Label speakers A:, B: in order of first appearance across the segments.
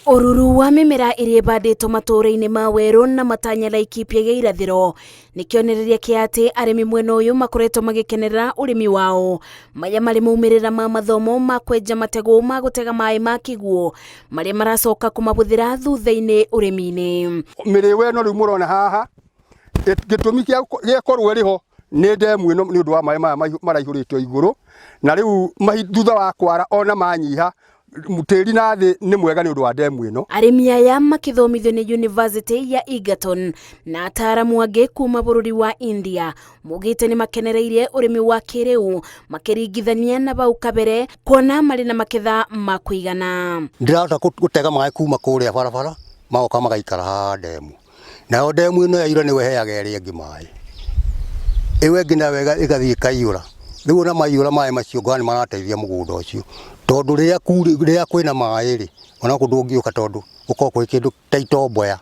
A: Ũruru wa mĩmera ĩrĩa ĩbandĩtwo matũũra-inĩ ma werũ na matanya Laikipia ya irathĩro nĩ kĩonereria kĩa atĩ arĩmi mwena ũyũ makoretwo magĩkenerera ũrĩmi wao. Maya marĩ maumĩrĩra ma mathomo ma kwenja mategũ ma gũtega maĩ ma kĩguũ marĩa maracoka kũmahũthĩra thutha-inĩ ũrĩmi-inĩ.
B: Mĩrĩwe ĩno rĩu mũrona haha, gĩtũmi gĩa gĩkorwo ĩrĩ ho nĩ ndemu ĩno nĩ ũndũ wa maĩ maya maraihũrĩte igũrũ, na rĩu thutha wa kwara ona manyiha tĩri na thĩ nĩ mwega nĩ ũndũ wa ndemu ĩno.
A: Arĩmi aya makĩthomithio nĩ University ya Egerton na ataaramu angĩ kuma bũrũri wa India maugĩte nĩ makenereire ũrĩmi wa kĩrĩu makĩringithania na bau kabere kuona marĩ na maketha ma kũigana.
C: Ndĩrahota gũtega maĩ kuma kũrĩa barabara magoka magaikara haha ndemu. Nayo ndemu ĩno yaiyũra nĩyo ĩheaga ĩrĩa ĩngĩ maĩ. Ĩyo ĩngĩ nayo ĩgathiĩ ĩkaiyũra. Rĩu ona maiyũra maĩ macio ngona nĩ marateithia mũgũnda ũcio. Tondũ rĩrĩa rĩrĩa kwĩna maĩ rĩ, ona gũkũ ndũngĩũka tondũ gũkoragwo kwĩ kĩndũ ta itomboya.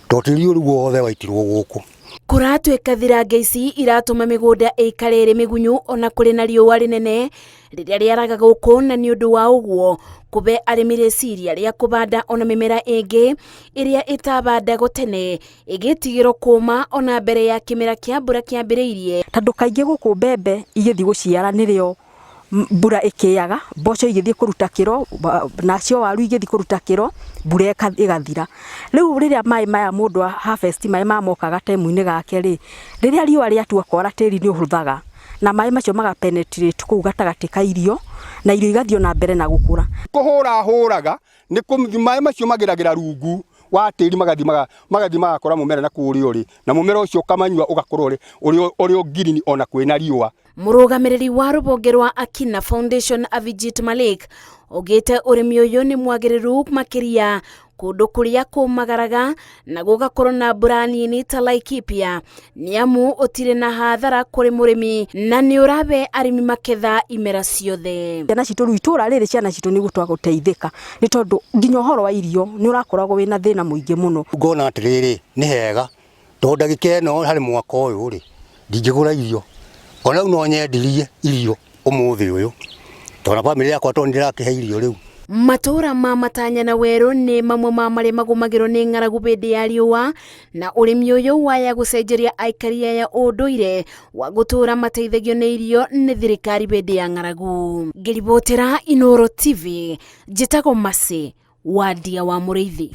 C: Tondũ tĩri ũyũ rĩu wothe waitirwo gũkũ.
A: Kũratuĩka thirange ici iratũma mĩgũnda ĩikare ĩrĩ mĩgunyu ona kũrĩ na riũa rĩnene rĩrĩa rĩaraga gũkũ, na nĩ ũndũ wa ũguo kũbe arĩmi rĩciria rĩa kũbanda ona mĩmera ĩngĩ ĩrĩa ĩtabandagwo tene ĩgĩtigĩrwo kũma ona mbere ya kĩmera kĩa mbura kĩambĩrĩirie.
D: Tondũ kaingĩ gũkũ mbembe igĩthiĩ gũciara nĩrĩo mbura ĩkĩaga, mboco igĩthiĩ kũruta kĩro, nacio waru igĩthiĩ kũruta kĩro, mbura ĩgathira. Rĩu rĩrĩa maĩ maya mũndũ a harvest maĩ maya moka gatemu-inĩ gake rĩ, rĩrĩa riũa rĩatua kwara tĩri nĩ ũhũthaga. Na maĩ macio maga penetrate kũu gatagatĩ ka irio na irio igathiĩ ona mbere na gũkũra.
B: Kũhũra hũraga nĩ maĩ macio mageragĩra rungu wa tĩri magathiĩ magathiĩ magakora mũmera na kũrĩa ũrĩ, na mũmera ũcio ũkamanyua ũgakorwo ũrĩ ũrĩ o green ona kwĩna riũa.
A: Mũrũgamĩrĩri wa rũhonge rwa Akina Foundation Avijit Malik augĩte ũrĩmi ũyũ nĩ mwagĩrĩru makĩria kũndũ kũrĩa kũmagaraga na gũgakorwo na mbura nini ta Laikipia nĩ amu ũtirĩ na hathara kũrĩ mũrĩmi na nĩ ũrabe arĩmi maketha imera ciothe.
D: Ciana citũ rĩu itũra rĩrĩ ciana citũ nĩ gũtwa gũteithĩka nĩ tondũ nginya ũhoro wa irio nĩ ũrakoragwo wĩna thĩna mũingĩ mũno.
C: Ngona atĩrĩrĩ nĩ hega tondũ ndagĩka ĩno harĩ mwaka ũyũ rĩ ndingĩgũra irio ona rĩu no nyendirie irio ũmũthĩ ũyũ tondũ na bamĩrĩ yakwa tondũ nĩ ndĩrakĩhe irio rĩu.
A: Matũũra ma Matanya na Werũ nĩ mamwe ma marĩa magũmagĩrwo nĩ ng'aragu hĩndĩ ya riũa, na ũrĩmi ũyũ waya gũcenjeria aikari aya ũndũire wa gũtũũra mateithagio nĩ irio nĩ thirikari hĩndĩ ya ng'aragu. Ngĩribotera Inooro TV, njĩtagwo Mercy Wandia wa Mũrĩithi.